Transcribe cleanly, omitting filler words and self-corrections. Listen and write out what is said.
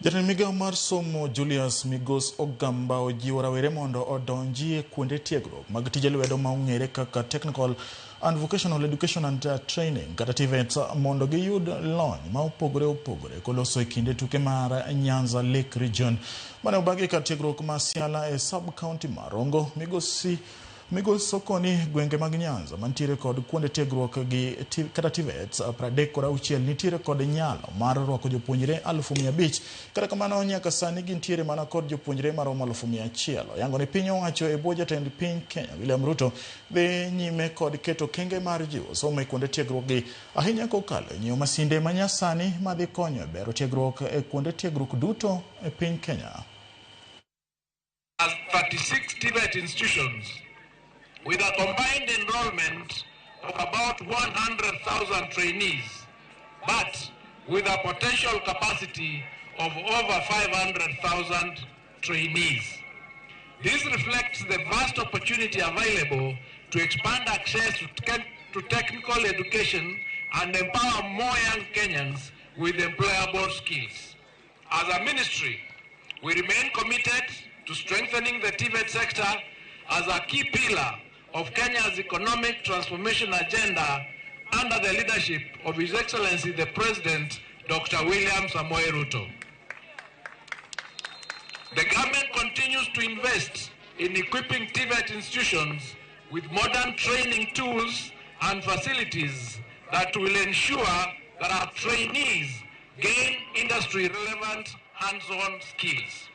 Jatend migao mar somo Julius Migos Ogamba ojiwo rawere mondo odonji e kuonde tiegruok mag tije lwedo ma ong'ere kaka Technical and Vocational Education and Training kata TVET mondo giyud lony ma opogore opogore koloso e kinde tuke mar Nyanza Lake Region mane obagi kar tiegruok ma Siala e sub county ma Rongo. Migosi Migos okoni gwenge mag Nyanza mantiere kod kuonde tiegruok gi kata TVETs 36 nitiere kod nyalo mar rwako jopuonjre 500,000. Kata kamano nyaka sani gintiere mana kod jopuonjre maromo 100,000. Oyango ni piny owacho e bwo jatend piny Kenya William Ruto dhi nyime kod keto kenge mar jiwo somo e kuonde tiegruok gi ahinya kokalo e nyiewo masinde manyasani madhi konyo e bero tiegruok e kuonde tiegruok duto e piny Kenya. Has 36 TVET institutions with a combined enrollment of about 100,000 trainees, but with a potential capacity of over 500,000 trainees. This reflects the vast opportunity available to expand access to technical education and empower more young Kenyans with employable skills. As a ministry, we remain committed to strengthening the TVET sector as a key pillar of Kenya's economic transformation agenda under the leadership of His Excellency the President, Dr. William Samoei Ruto. The government continues to invest in equipping TVET institutions with modern training tools and facilities that will ensure that our trainees gain industry-relevant hands-on skills.